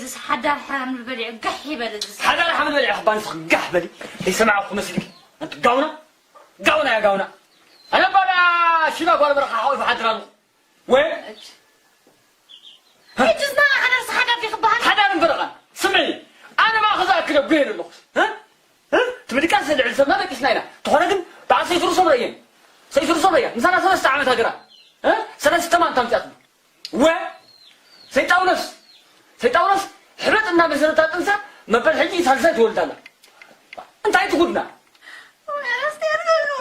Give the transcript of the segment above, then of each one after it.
እዚ ሓዳር ሓምል በሊዑ ጋሕ ይበል። እዚ ሓዳር ሓምል በሊዑ ክባን ስኽ ጋሕ በሊ። ዘይሰማዕኩ መስልኪ። ኣንቲ ጋውና፣ ጋውና እያ ጋውና። ኣነ ባላ ሽባ ጓል በረኻ ሓዊፍ ሓድር ኣለኹ። ወይ? ሕጂ ዝና ሓዳር ሓዳር ዲኺ በሃል? ሓዳር እምበረኻ። ስምዒ፣ ኣነ ማእኸ ዝኣክል እየ ጉሄ ዘለኹስ። እ? እ? ትምድቃስ ልዕሊ ሰብና ደቂስና ኢና። ተኾነ ግን በዓል ሰይትሩ ሰብረ እየን። ሰይትሩ ሰብረ እያ። ምሳና ሰለስተ ዓመት ሃገራ። እ? ሰለስተ ማንታ ምፅያት። ወ ሰይጣውሎስ፣ ሰይጣውሎስ ሕበጥ እናመሰለታ ጥንሳ መበል ሕጂ ሳልሳይ ትወልድ ኣላ። እንታይ ትጉድና?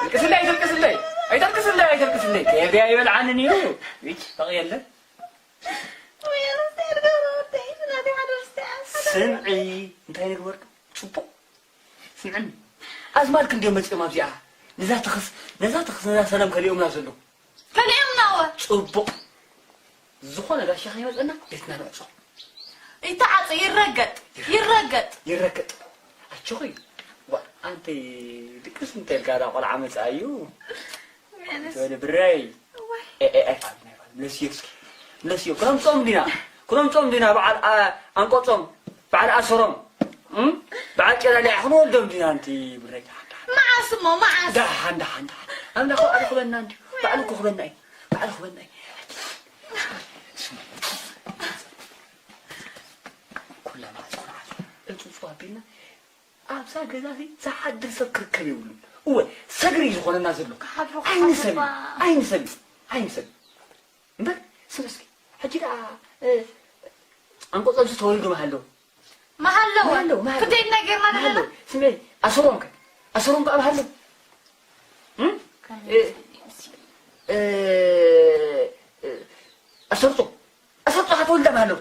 ተልቅስለይ፣ ኣይተልቅስለይ፣ ኣይተልቅስለይ፣ ኣይተልቅስለይ። ከብደይ ኣይበልዓንን ኢሉ። ይች በቕ የለን። ስምዒ፣ እንታይ ንግበር? ጽቡቕ ስምዕኒ። ኣዝማልክ እንድዮም መጺኦም ኣብዚኣ። ነዛ ተኽስ፣ ነዛ ተኽስ፣ ነዛ ሰላም ከሊኦምና ዘለዉ። ከሊኦምና ወ? ጽቡቕ። ዝኾነ ጋሻ ከይመጸና ቤትና ንዕጾ። ይተዓጽ፣ ይረገጥ፣ ይረገጥ። ይረገጥ። ኣቸኹይ። ዋ፣ ኣንቲ ድቅስ እንተ ኢልካ ዳ ቆልዓ መጻ እዩ። ወይንስ ወደ ብረይ። እዋይ። ኤ፣ ኤ፣ ኤ፣ ምለስዮ እስኪ። ምለስዮ። ክነምጾም ዲና? ክነምጾም ዲና? በዓል ኣ-፣ ኣንቆጾም፣ በዓል ኣሰሮም፣ እም? በዓል ጨላሊያ ክንወልዶም ዲና? ኣንቲ ብረይ። መዓስ እሞ፣ መዓስ? ደሓን፣ ደሓን፣ ደሓን። ኣምላኽ ባዕሉ ክበና እንድዩ። ባዕሉ እኮ ክበና እዩ። ባዕሉ ክበና እዩ። ኩላ መዓስ፣ ኩላ መዓስ። እፅውፅው ኣቢልና ኣብዛ ገዛ እዚ ዝሓድር ሰብ ክርከብ የብሉን። እወ፣ ሰግሪ እዩ ዝኾነና ዘሎ። ክሓድሩ ኣይንሰሚ፣ ክሓድሩ። ኣይንሰሚ፣ ኣይንሰሚ። እምበር፣ ስም እስኪ፣ ሕጂ ደኣ፣ እ፣ ኣንቆጾምሲ ተወሊዶም ሃለዉ። መሃለወ። መሃለወ፣ መሃለወ። ክደይ ነጌርና መሃለወ። ዘለና? ስምዒ፣ ኣሰሮም ከ? ኣሰሮም ከ ኣብ ሃለዉ? እም? ከመይ እ፣ ይመስል? እ፣ እ፣ ኣሰርጾ፣ ኣሰርጾ ከ ተወሊዶም ሃለዉ?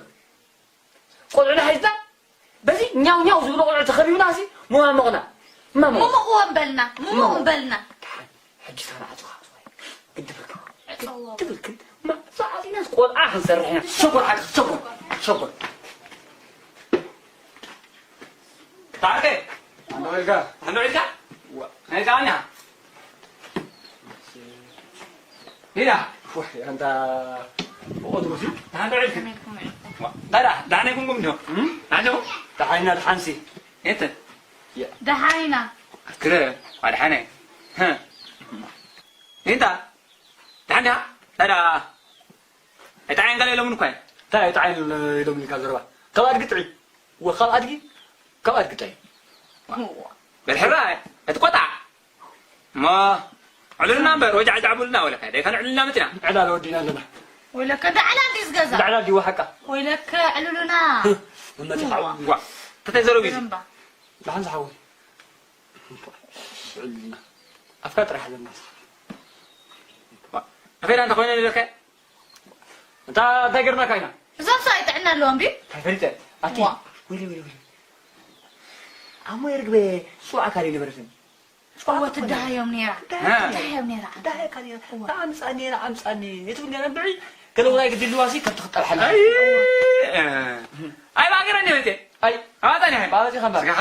ቆልዑና ሒዝና በዚ ኛው ኛው ዝብሉ ቆልዑ ተኸቢብና ሲ ሙማሞቕና። ሙማሞቕ። ሙሙቕ ወንበልና፣ ሙሙቕ ሙሙቕ። ወንበልና። ደሓን፣ ሕጂ እታ ንዓጽኻ፣ ግድብልካ፣ ዕጸዎ። ግድብልክን፣ ማ፣ ሰዓት ኢና ቆልዓ ክንሰርሕ ኢና። ሸጎል ሓቂ፣ ሸጎል፣ ሸጎል። ታርኬ፣ ኣንዶ ኢልካ? ኣንዶ ኢልካ? ዋ። ናይ ጣዕና። ዲና። ወይ፣ ኣንታ ብቆት ሩሲ። ደሓን ዶ ዒልኩም? ዋ፣ ዳዳ፣ ደሓን ኣይኮንኩም እንዲኹም? እም? ደሓን ዲኹም? ደሓን ኢና፣ ደሓንሲ። የተ? የ። ደሓን ኢና። ክረ፣ ዋ፣ ደሓን እየ። ሀ። እንታ? ደሓን ዲኻ? ዳዳ። ኣይጠዓይን ገለ ኢሎምኒ እኳ እዮም። እንታይ ኣይጠዓይን ኢሎምኒ ካብ ዘረባ? ካብ ኣድጊ ጥዒ። ወ-፣ ካብ ኣድጊ? ካብ ኣድጊ ጥዒ። በል ሕራይ፣ ኣይትቆጣዕ። እሞ፣ ዕልልና እምበር፣ ወጃዕ ጃዕ ብሉና ወለካ፣ ደይ ከነዕልልና መጺና። ዕላል ወዲና ኣለና። ወይለከ፣ እንዳ ዕላል ድዩ ዝገዛ? እንዳ ዕላል ድዩ ሓቃ? ወይለከ፣ ዕልሉና። ህህ፣ መመጺ ዋ። ዋ፣ ተተይ ዘረቡ እዩ። በደንባ። ደሓን ዝሓወይ። ዕልልና። ኣፍካ ጥራሕ ኣለና። ዋ፣ ኣፌራ እንተኾይነ ንብለካ። እንታ እንታይ ገርናካ ኢና? እዞም ሰብኣይ ጥዕና ኣለዎም ድዩ? እንታይ ፈሊጠ? ኣቲ፣ ዋ። ወይለ፣ ወይለ፣ ወይለ። ኣሞ የርግበ፣ ጽዋዕ ኣካል ኣይነበረትን። እወ፣ ትደሃዮም ነይራ። እ። ትደሃዮም ነይራ። ትደሃየካ ነይራ። እወ። ኣምጻኒ፣ ኣምጻኒ። የትብል ነይራ ብዒ? ገለ ውራይ ግዲ ልዋሲ ከብቲ ክጠብሓላ። ኣይ፣ እ። ኣይ፣ ባገረ ነይረ። ኣይ። ኣባታ ነህ። ባበቲ ኸምባ። ስጋኻ?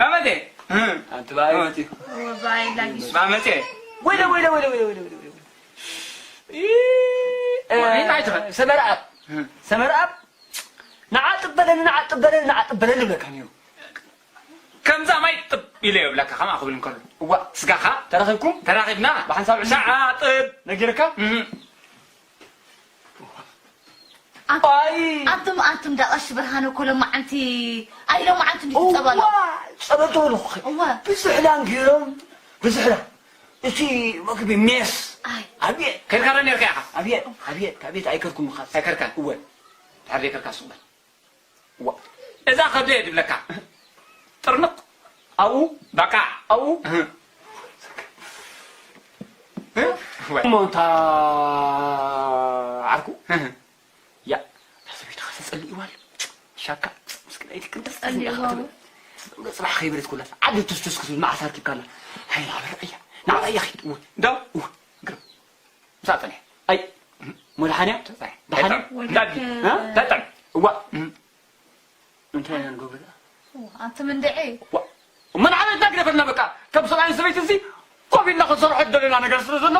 ባበቲ። እ። ኣንቲ ባይ። ባበቲ። እወ፣ ባይ ላጊሽ። ባመቴ። ወይለ፣ ወይለ፣ ወይለ። ኢ፣ እ፣ ወይለ ኣይትኸ። ሰመርኣብ። እ። ሰመርኣብ። ንዓ ጥበለኒ፣ ንዓ ጥበለኒ፣ ንዓ ጥበለኒ ይብለካ ነይሩ። ከምዛ ማይ ጥብ ኢለ እዮ ብለካ፣ ከምኣ ክብል እንከሎ። እዋ። ስጋኻ ተራኺብኩም? ተራኺብና። ብሓንሳብ ዕልል። ሻዓ ጥብ። ነጊርካ? እህ። ኣት-፣ ኣይ። ኣቱም፣ ኣቱም ዳ ቀሺ ብርሃነ እኮ ሎማዓንቲ፣ ኣይ ሎማዓንቲ እንዲ እዋ፣ ትጸበሉ። ጸበል ተበልኹ። እዋ። ብዙሕ ላን ገይሮም፣ ብዙሕ ላን። እቲ መግቢ ሜስ። ኣይ። ኣብየ። ከድካ ዶ ነርካ ኢኻ? ኣብየ፣ ኣብየ፣ ኣብየ ኣይከድኩም ምኻስ። ኣይከድካን? እወ። ድሓር ዘይከድካ ሱቕ በል። ዋ። እዛ ከብደ እየ ድብለካ። ጥርንቕ። ኣብኡ። በቃ። ኣብኡ። እህ። እህ? ወይ። እሞ እንታ ዓርኩ? እህ። ያ፣ እታ ሰበይቲ ኸ ተጸሊእዋ ኣሎ። ሻካ፣ ምስክናይቲ ክንዲ ተጸሊእዋ። ጽባሕ ኸይበለት ኩላ። ዓዲ ትስቱስ ክትብል መዓስ ኣርኪብካላ? ሃይ፣ ናብራ እያ። ናብራ እያ ኺድ። እወ። ዶ? እወ። ግርም። ምሳእ ጸኒሐ። ኣይ፣ መድሓንያ? ተጻይ። ደሓን? ተጣም። እንዳቢ። ወይለከ እ? ተጣም። እዋ። እንታይ ኢና ንገብሮ? ኦ፣ ኣንተ መንደዔ። ዋ። መን ዓመት ናግደፈልና በቃ። ከም ሰብኣይን ሰበይቲ እዚ ኮፍ ኢልና ክንሰርሖ ደለና ነገር ስለ ዘሎ፣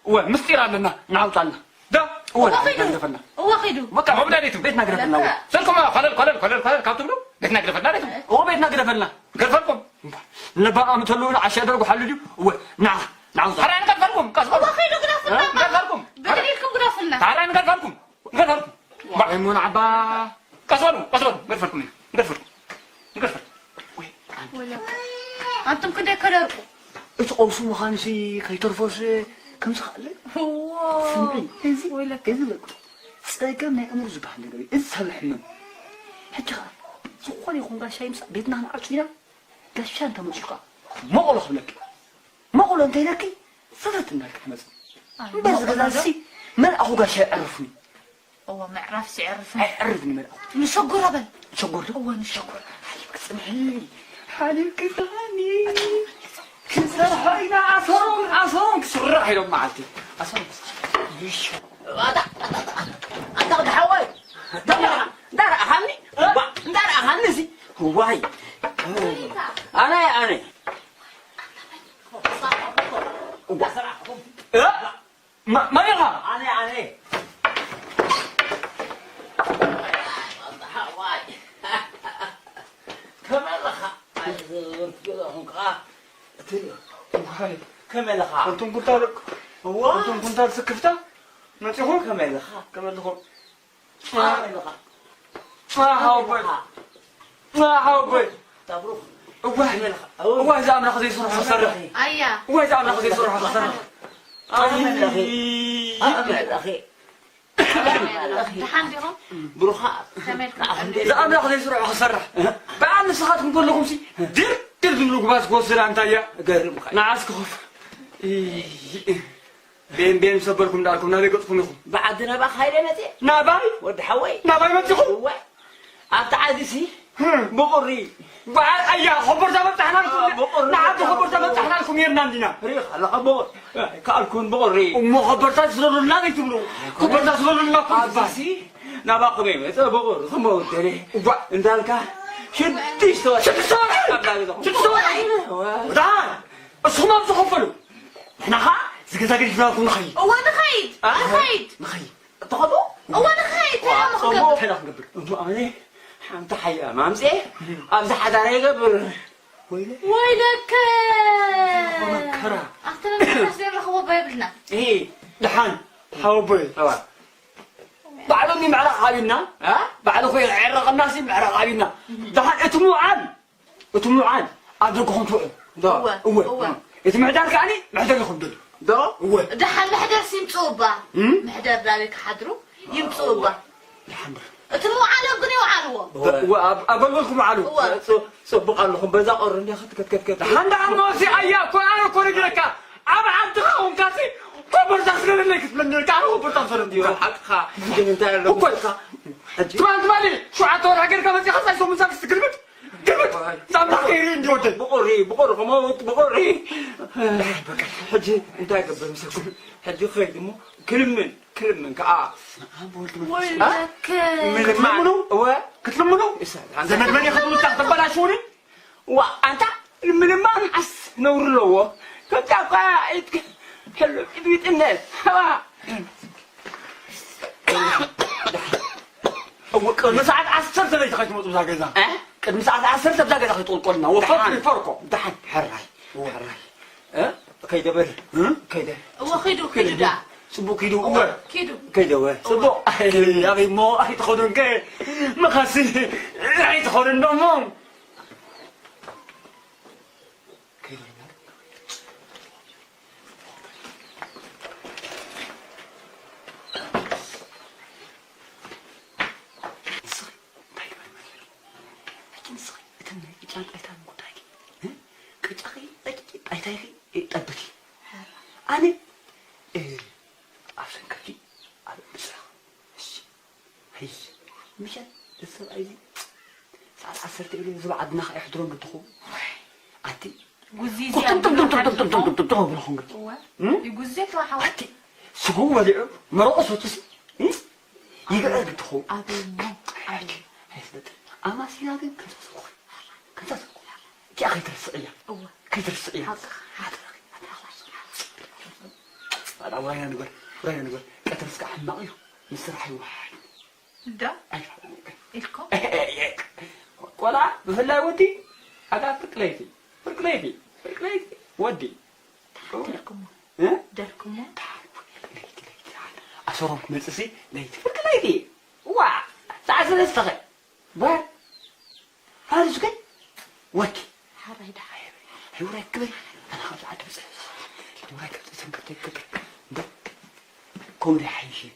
እወ፣ ምስጢር ኣለና፣ ንዓውጣልና። ዶ? እወ፣ እወ፣ ኸይዱ። ግደፈልና። እወ፣ ኸይዱ። በቃ፣ መብዳሊቱ። ቤትና ግደፈልና፣ እወ። ለካ። ስልኩም ኸለል፣ ኸለል፣ ኸለል፣ ኸለል፣ ካብ ትብሉ፣ ቤትና ግደፈልና፣ ሪቱ። እወ፣ ቤትና ግደፈልና። ገርፈልኩም። ነባ ኣምተሉ፣ ዓሻ ደርጉ ሓሉ ድዩ? እወ፣ ንዓ፣ ንዓ፣ ንዓ። ታራ ንገርፈልኩም፣ ቀስ በሉ። እወ፣ ኸይዱ፣ ግደፉልና፣ እ? ንገርፈልኩም። ብድል ኢልኩም ግደፉልና። ታራ ንገርፈልኩም። ንገርፈልኩም። ባ-፣ ኣይሞን ዓባ። ቀስ በሉ፣ ቀስ በሉ። ንገርፈልኩም፣ ንገርፈልኩም። ንገርፈልኩም። ወይ፣ ኣንቱም ክንደይ ከደርቁ። እቲ ቀውሱ ምዃኑሲ ከይተርፎስ ከምዚ ከኣለ? እዎ። ስምዒ፣ እዚ፣ ወይለከ። እዚ በቃ ጸገም ናይ ኣእምሮ ዝበሃል ነገር እዩ። እዚ ሰብ ሕመም። ሕጂ ኸኣ ዝኾነ ይኹን ጋሻ ይምጻእ፣ ቤትና ንዓጹ ኢና። ጋሻ እንተ መጺኡ ኸኣ መቐሎ ክብለኪ። መቐሎ እንተ ኢለኪ፣ ሰተት እንዳልኪ ትመጺ። ኣይ፣ እምበር እዚ መቐሎ ገዛ ዶ? እዚ መልኣኹ ጋሻ የዕርፍኒ። እወ፣ ምዕራፍ ሲዕርፍ። ኣይ፣ ዕርፍ ንመልኣኹ። ንሸጎር በል። ንሸጎር ዶ? እወ፣ ንሸጎር። ሓሊብ ክጽንሐኒ። ሓሊብ ክጽንሐኒ። ክሰርሖ ኢና፣ ኣሰሮም፣ ኣሰሮም ክስራሕ ኢሎም መዓልቲ። ኣሰሮም ክስራሕ። ይሽ-፣ ኣታ፣ ኣታ፣ ኣታ፣ ኣታ፣ ሓወይ። እንዳረኣኻኒ? ዋ፣ እንዳረኣኻኒ እዚ? ዋይ። ኣነ፣ ኣነ። ዋ። እ? መ-፣ መን ኢኻ? ኣነ፣ ኣነ። ከመይ ኣለኻ? ኣይ፣ ዝወርት ገዛ ኹንካ። እቲ ዋይ። ከመይ ኣለኻ? ኣንቱም ኩንታል፣ እዋ። ኣንቱም ኩንታል ስክፍታ መጺኹም? ከመይ ኣለኻ? ከመይ ኣለኹም? ከመይ ኣለኻ? ኣሓወይ። ከመይ ኣለኻ? ኣሓወይ። ታብሩኽ። እዋይ። ከመይ ኣለኻ? እዋይ፣ እዚ ኣምላኽ ዘይሰርሖ ክሰርሕ። ኣያ። እዋይ፣ እዚ ኣምላኽ ዘይሰርሖ ክሰርሕ። ኣይ። ኣምላኽ። ኣምላኽ። ደሓን ዲኹም? ብሩኻት። ከመይ ኢልኩም? ንዓኹም ደስ ዝኣምላኽ ዘይስርዖ ክሰርሕ። በዓል ንስኻትኩም ከለኹምሲ ድርድር ዝብሉ ጉባዝ ክወስድ ኣንታያ። ገርምካ። ንዓስ ክኸፍ። ቤን ቤን ሰበርኩም ዳልኩም ናበይ ገጽኩም ኢኹም? ብዓዲ ናባኻ ኢለ መጽየ። ናባይ? ወዲ ሓወይ። ናባይ መጺኹም? እወ። ኣብቲ ዓዲሲ ህም። ብቑሪ። በዓል ኣያ፣ ኾቦርታ በብጻሕናልኩም። አ፣ ብቑሪ። ንዓዲ ኾቦርታ በብጻሕናልኩም ኔርና እንዲና። ሪኢኻ ኣለኻ ብቑሪ። ኣይከኣልኩን ብቑሪ። እሞ ኾቦርታ ዝበሉልና ዘይትብሉ። ኾቦርታ ዝበሉልና እኮ ኣብዚ ዝበሃል። ሲ ናባኹም እየ መጸ ብቑሪ ክመውት ደልየ። እዋ። እንዳልካ ሽዱሽተ ወርሒ ሽዱሽተ ወርሒ? ኣብ ዳገዛኹም። ሽዱሽተ ወርሒ? እዋ። ደሓን። እስኹም ኣብዚ ኽፈሉ። ንሕና ኸኣ እዚ ገዛ ገዲፍናልኩም ንኸይድ። እዋ፣ ንኸይድ። አ? ንኸይድ። ንኸይድ። ትኸዱ? እወ፣ ንኸይድ፣ እንታይ ኢና ክንገብር? እንታይ ኢና ክንገብር? እሞ ኣነ ሓንቲ ሓያም ኣምፅኤ ኣብዚ ሓዳር ይገብር። ወይለ። ወይለከ። መከራ። ኣብቲ መመለስ ዘይረኽቦ እባ የብልና። እሂ፣ ደሓን፣ ሓወቦይ። እዋ። ባዕሉ እኒ ምዕራቕ ዓብዩና፣ እ? ባዕሉ እኮ የዕረቐና ሲ ምዕራቕ ዓብዩና። ደሓን እቲ ምውዓል እቲ ምውዓል ኣብ ደገኹም ትውዕል። ዶ? እወ፣ እወ። እወ። እቲ ምሕዳር ከኣኒ መሕደር ኢኹም ደልዩ። ዶ? እወ። ደሓን መሕደር ሲምጽኡ እባ። እም? መሕደር ዳበይ ክሓድሩ ይምጽኡ እባ። ደሓን ዶ? እቲ ምውዓል ግን ይውዓልዎ። እወ፣ ኣብ፣ ኣብ ገልገልኩም ውዓሉ። እወ። ጽ-፣ ጽቡቕ ኣለኹም። በዛ ቆሪ እንዲያ ከት፣ ከት፣ ከት፣ ከት። ደሓን ደኣ እሞ እዚ ኣያ እኮ ኣነ እኮ ነጊረካ። ኣብ ዓድኻ ኾንካሲ ኮበርታ ስለለለይ ክትብለኒ ነርካ። ኣነ ኮበርታ ስለለለይ። ሓቅኻ። ግን እንታይ ኣሎ እኮ። መስልካ? ሕጂ ትማሊ፣ ትማሊ ሸውዓተ ወርሒ ጌርካ መጺኻ ሳይ ሰሙን ሳክስ ትግልብጥ? ግልብጥ! ዋይ። ጻምና ከይሪ እንዲ ወደይ። ብቑሪ፣ ብቑሪ ክመውት፣ ብቑሪ። በቃ፣ ሕጂ እንታይ ገብር ምሰኩም? ሕጂ ክኸይድ እሞ ክልምን፣ ክልምን ከኣ። ስመ ኣብ ወልድ መንፈስ ወይለከ። ምልማን። ክትልምኑ? እወ። ክትልምኑ? እሳ፣ ኣንተ ዘመድ መን ኢኹም? ምታ ተበላሽውኒ? ዋ፣ ኣንታ ምልማን ዓስ ነውሪ ኣለዎ። ከምታ እኳ ኢትክ-፣ ሕሉ፣ ኢትዊጥነት። ሃዋ። እወ፣ ቅድሚ ሰዓት ዓሰርተ ለይቲ ከይትመጹ እዛ ገዛ። እ? ቅድሚ ሰዓት ዓሰርተ እዛ ገዛ ከይትቕልቀሉና። ወፈር ደሓን። ሪፈርኮ። ደሓን። ሕራይ። እወ። ሕራይ። እ? ከይደ በል። እ? ከይደ። እወ፣ ኪዱ፣ ኪዱ ዳ። ጽቡቕ ኪዱ። እወ። ኪዱ። ከይደ እወ። እወ። ጽቡቕ። ኣይ፣ ኣበይ እሞ ኣይትኸዱን ከ? መኻሲ ኣይትኸዱን ዶ እሞ? ከይደ። ንስኺ እንታይ ትበሊ መለኺ? ሕጂ ንስኺ እተን ናይ ቅጫን ጣይታን ጉዳይኪ፣ እ? ቅጫኺ ጠቂቂ፣ ጣይታይኺ ጠብኪ። ኣነ፣ እ፣ ኣብ ሰንከልኪ ኣብ ምስራሕ። እሺ። ሄይ፣ ምሸት እዚ ሰብኣይ እዚ ሰዓት ዓሰርተ ኢሉ ህዝቢ ዓድና ከኣ የሕድሮ እንድትኹ። ኣቲ ጉዚ እዚኣ ጥም ጥም ጥም ጥም ጥም ጥም ጥም ጥም ጥም ጥም ጥም ጥም። እወ። እም? ይጉዚ ተዋሓዋ። ኣቲ ስጉ በሊዑ መረቑ ሰትሲ። እም? ይግዕር እንድትኹ። ኣበይ እሞ? ኣበይ? ኣይፍለጥን። ኣማሲና ግን ከምዛ ሰብኹ። ከምዛ ሰብኹ። እቲኣ ከይትርስዕያ። እወ። ከይትርስዕያ። ሓቅኻ። ሓድራ። ኣታ ውራይና ንግበር። ውራይና ንግበር። ቀትርስ ከኣ ሕማቕ እዩ። ምስራሕ ይወሓድ። እንዳ ኣይፋልኩም። ኢልኩም ቆልዓ ብፍላይ ወዲ ኣጋ ፍርቂ ለይቲ ፍርቂ ለይቲ ፍርቂ ለይቲ ወዲ ደልኩሞ እ? ደልኩሞ ለይቲ ለይቲ ኣሰሮም ክመፅሲ ለይቲ ፍርቂ ለይቲ ዋ ሰዓት ሰለስተ ኸ ጓል ሃሪሱ ከ ወዲ ሓራይ ደሓ ሕውራይ ክብል ኣና ካብዚ ዓዲ ብፅሕ ሕውራይ ክብል ተንክርተ ይገብር እንዶ ከምኡ ዶ ይሓይሽ እዩ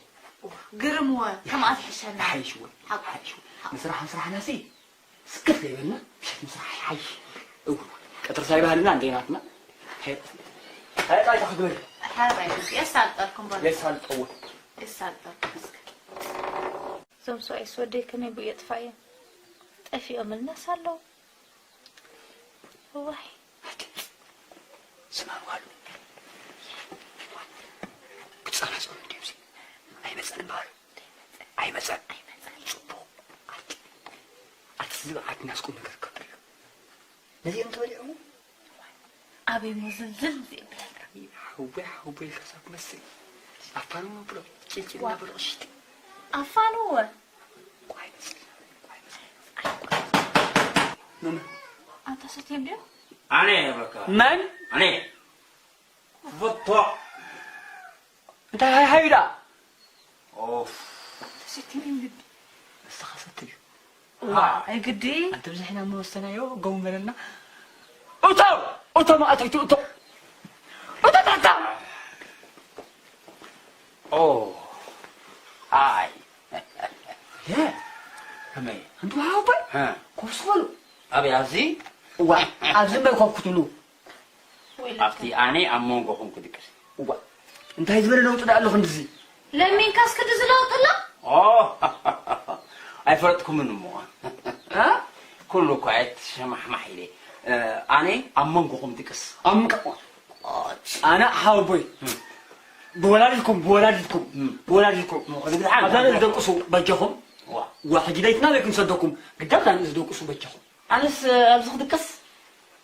ግርምወ ከምኣ ትሕሸና ይሓይሽ ወይ ይሓይሽ ወይ ንስራሕ ንስራሕና ሲ ስክፍ ዘይበልና ምሸት ምስራሕ ይሓይሽ እው ቀጥሪ ሳይባህልና እንዴናትና ሀይጣ ይተኽግበል ሓራይ የሳልጠልኩም በሉ የሳልጠዎ የሳልጠልኩም እስከ እዞም ሰብኣይስ ወደይ ከመይ ብኡ የጥፋእዮም ጠፊኦምልናስ ኣለዉ እዋይ ስማን ዋሉ ክፀናፀኑ እንዲምሲ ኣይመፀን በሃሉ ኣይመፀን ፅቡቕ ኣቲ ዝበዓት ናስቁም ነገር ከብድሎ ነዚኦም ተበሊዖም ኣበይ ሙዝልዝል ዝብለካ ሓወይ ሓወይ ኢልካ ሳብ ትመስል ኣፋንዎ ብሎ ጭልጭል እናበሎ ሽቲ ኣፋንወ ቋይ መስል ቋይ መስል መመ ኣንታ ሰትዮም ድዮም ኣነ የብለካ መን ኣነ ፍቶ እንታይ ሃይሃዩ ዳ ኦፍ ሰትዮም እዮም ግዲ ንስኻ ሰትዩ ዋ ኣይግዲ ኣንተ ብዝሕና መወሰናዮ ገው መለና እቶ እቶ ማእተይቱ እቶ እቶ ታታ ኦ ኣይ ከመይ እንዱ ሃውበ እ፣ ኮስበሉ ኣበይ ኣብዚ ዋ ኣብዚ መኮብ ክትብሉ ኣብቲ ኣነ ኣብ መንጎኹም ክድቅስ ዋ እንታይ ዝበለ ለውጢ ዳ ኣሎ ክንድዚ ለሚንካስ ክዲ ዝለውጥላ ኦ ኣይፈለጥኩምን እሞ ኩሉ እኳ የትሸማሕማሕ ኢለ ኣነ ኣብ መንጎኹም ድቅስ ኣምቀ ኣነ ሓወቦይ ብወላዲትኩም ብወላዲትኩም ብወላዲትኩም ኣብዛ ንእስ ደቅሱ በጃኹም ዋ ሕጂ ለይትና በይ ክንሰደኩም ግዳም እዛ ንእስ ደቅሱ በጃኹም ኣነስ ኣብዚ ክድቅስ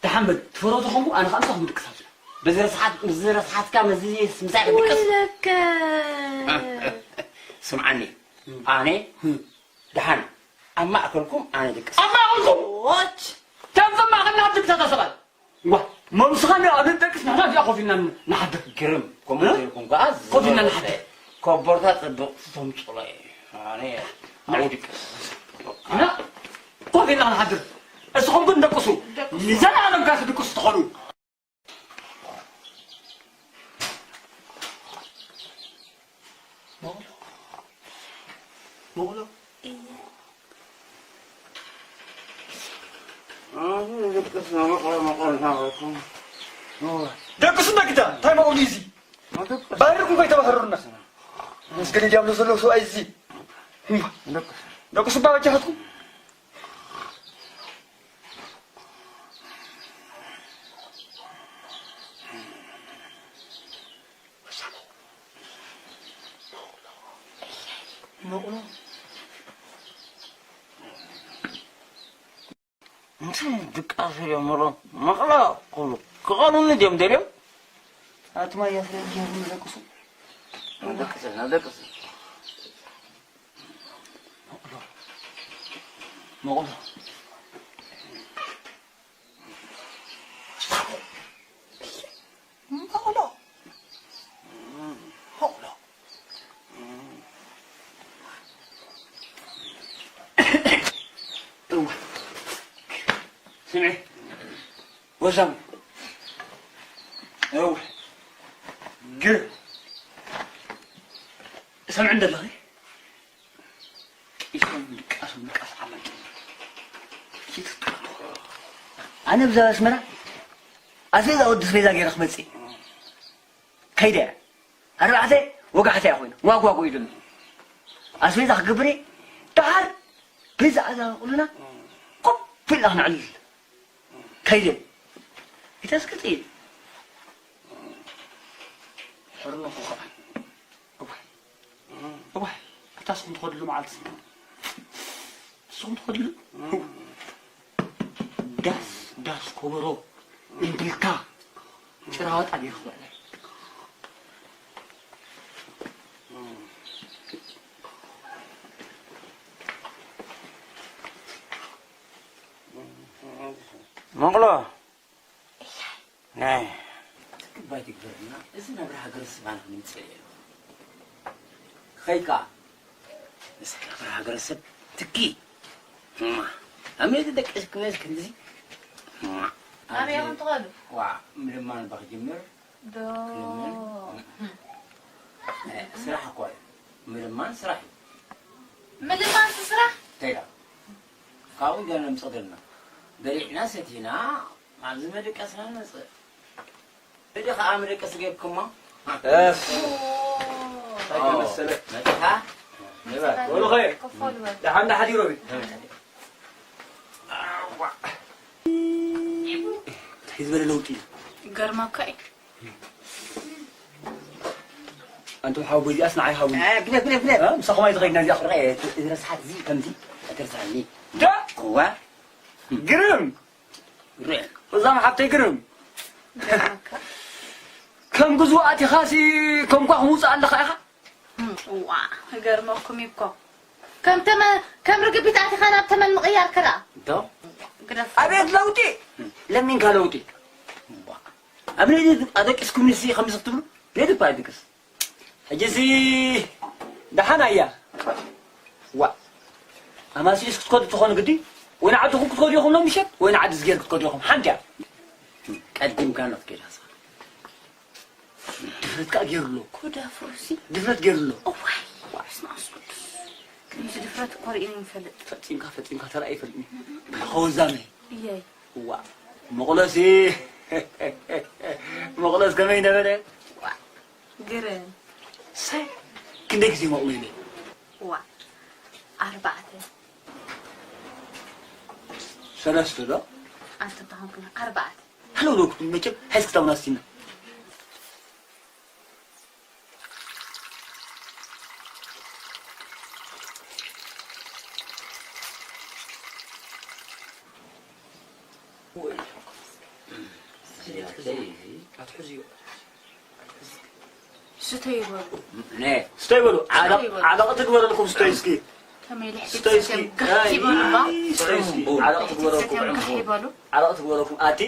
ደሓን በል ትፈረቱ ኾንኩ ኣነ ከዓ ምሳኹም ድቅስ ኣብዛ በዚ ረስሓት ምስ ረስሓትካ መዚ ምሳይ ክድቅስ ወይለከ ስምዓኒ ኣነ ደሓን ኣብ ማእከልኩም ኣነ ድቅስ ኣብ ማእኸልኩም ዎች ከምዞም ማእኸልና ድቅሳታ ሰባት ዋ መምስኻኒ ኣብ ደቅስ ንሕና እዚኣ ኮፍ ኢልና ንሓድር ግርም ከምኡ ዘይልኩም ከዓ ኮፍ ኢልና ንሓድር ኮቦርታ ፅብቅ ትተምፅሎ ኣነ ኣብኡ ድቅስ እና ኮፍ ኢልና ንሓድር እስኹም ግን ደቅሱ ንዘለኣለም ጋር ትድቅሱ ትኾኑ ደቅሱ መግዳ እንታይ መውሊ እዚ ባሕርኩም ከይተባህሩና መስገን ዲያብሎ ዘለዎ ሰብኣይ እዚ ደቅሱ ባበጃሃትኩም እንታይ ድቃስ እዮም ምሮ መቕላ ኩሉ ክቐኑኒ ድዮም ደልዮም ኣቱማ ያስረጅ ንደቅሱ ደቅስ ደቅስ መቕሎ መቕሎ መቕሎ እዋ ስምዒ ወዛም እዋ ግ ሰምዕ እንደለኺ ጢሶም ድቃሶም ድቃስ ዓመት ይትጥቃ ኣነ ብዛ ኣስመራ ኣስቤዛ ወዲ ኣስቤዛ ገይረ ክመፅእ ከይደ ኣርባዕተ ወጋሕተ እያ ኮይና ዋጓ ጎይዱኒ ኣስቤዛ ክገብር እየ ደሓር ብዛ ኣዛ ቁልና ኮፍ ኢልና ክነዕልል ከይደ ኢተስክጥ ሕርነኹ ከዓ እዋይ እዋይ ኣታ ስኹም ትኸድሉ መዓልቲ ስኹም ትኸድሉ ዳስ ዳስ ኮበሮ እምብልታ ጭራዋጣ ገይሩ ክበዕለ መቕሎ ናይ ትክባይ ትግበርና። እዚ ናብራ ሃገር ስባን ክንምፅእ እዩ። ኸይካ ምስ ናብራ ሃገር ሰብ ትኪ እማ ኣሜ ደቀስ ክመስ ክንዚ እማ ኣበይ ኢኹም ትኸዱ? ዋ ምልማን ባክ ጅምር ዶ ስራሕ እኮ እዩ። ምልማን ስራሕ እዩ። ምልማን ስራሕ? ተይዳ ካብኡ ገና ምፅእ ዘለና በሊዕና ሰቲና ኣብዚ መደቀስና ንመፅእ። እዲ ከዓ መደቀስ ጌርኩሞ። እፍ። እንታይ ከመሰለ። መፅኻ? ወለኸ። ከፎል በል። ደሓን ዳሓዲሮ ቤት። እንታይ ዝበለ ለውጢ እዩ? ይገርመካ እዩ። ኣንቱም ሓው በዚኣስ ንዓይ ሃቡኒ። እ፣ ግደፍ፣ ግደፍ፣ ግደፍ። እ፣ ምሳኹም ኣይትኸይድና እዚኣ። ርአ፣ እቲ ረስሓት እዚ ከምዚ ኣይትረስዓኒ። ዳ? እዋ። ግርም። ርአ። እዛ ሓብተይ ግርም። ከም ግዙእ ኣቲኻሲ ከም ኳ ክምውፅእ ኣለኻ ኢኻ? እዋ፣ ይገርመኩም እዩ እኮ። ከም ተመ-፣ ከም ርግቢት ኣቲኻ ናብ ተመን ምቕያር ክረኣ። ዶ? ግደፍ። ኣቤት ለውጢ! ለሚንካ ለውጢ። እዋ። ኣብ ነዚ ኣደቂስኩምኒ ሲ ከምዚ ክትብሉ? ነዚ እኳ ኣይድቅስ። ሕጂሲ ደሓን ኣያ። ዋ። ኣማሲዩስ ክትከዱ ትኾኑ ግዲ? ወይ ንዓድኹም ክትከዱ ኢኹም ሎም ምሸት፣ ወይ ንዓዲ ዝጌር ክትከዱ ኢኹም። ሓንቲ እያ። ቀዲምካ ነው ክትከይድ ሃስኻ። ድፍረት ከኣ ገይሩ ኣሎ። ኮዳ ፍሩሲ። ድፍረት ገይሩ ኣሎ። እዋይ፣ ዋይ፣ ስመ ኣብ ቅዱስ። ከምዚ ድፍረት እኮ ርኢነ ይፈልጥ። ፈጺምካ፣ ፈጺምካ ተራእየ ይፈልጥኒ። ኸወዛመ። እየይ። እዋ፣ መቕሎሲ። መቕሎስ ከመይ ነበረ? ዋ፣ ግርም። ሰይ፣ ክንደይ ግዜ መቕሎ ኢለ? ዋ፣ ኣርባዕተ። ሰለስተ ዶ? ኣንተ ተኾንኩና ኣርባዕተ። ሃሎ ዶ፣ መቸም ሓይስ ክታውና ስቲና። ስተይ በሉ። ነ። ስተይ በሉ። ዓለቕ-፣ ስተይ በሉ። ዓለቕ ትግበረልኩም፣ ስተይ እስኪ። ከመይ ልሕሲ ስተይ እስኪ። ሰትዮም ጋሕ ይበሉ እባ። ስተይ እስኪ። ዓለቕ ትግበረልኩም። ሰትዮም ጋሕ ይበሉ። ዓለቕ ትግበረልኩም። ኣቲ፣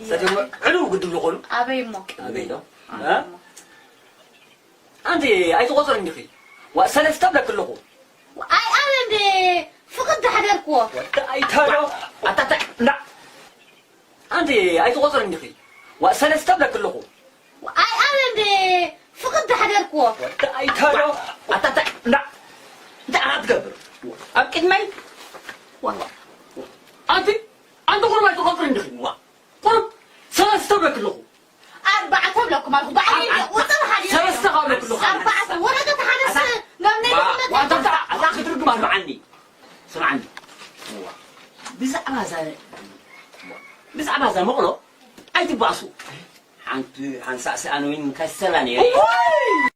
ሰትዮም ዕልው ግድብ ዝኾኑ። ኣበይ እሞ? ኣበይ ዶ? ኣበይ እ? እሞ? ኣንቲ ኣይትቆፅር እንዲኺ። ዋ፣ ሰለስተ ብለክ ኣለኹ። ኣይ፣ ኣነ እንደ ፍቕድ ሓደርክዎ። ወዲ ኣይታሎ። ኣታታ፣ እንዳ። ኣንቲ ኣይትቆፅር እንዲኺ። ዋ፣ ሰለስተ ብለክ ኣለኹ። ኣይ፣ ኣነ እንደ ፍቕድ ሓደርክዎ። ወዲ ኣይታሎ። ኣታታ፣ እንዳ። እንታይ ኣትገብር? ኣብ ቅድመይ? ዋ። ኣንቲ፣ ኣንቲ ቁሩብ ኣይትቆፅር እንዲኺ። ዋ። ቁሩብ ሰለስተ ብለክ ኣለኹ። ኣርባዕተ ብለኩም ኣለኹ። ባዕለይ ቁፅር ሓደ ሰለስተ ካብ ብለክ ኣለኹ። ኣርባዕተ ወረቀት ሓደስ ናብ ናይ ዋ-፣ ዶክመንት ዋንታ ኣታ ክትርግም ኣርባዓኒ። ስምዓኒ። ዋ። ብዛዕባ እዛ፣ ብዛዕባ እዛ መቕሎ ኣይትባእሱ። ሓንቲ ሓንሳእ ሰኣን ወይን ከሰላ ነይረ። እዋይ!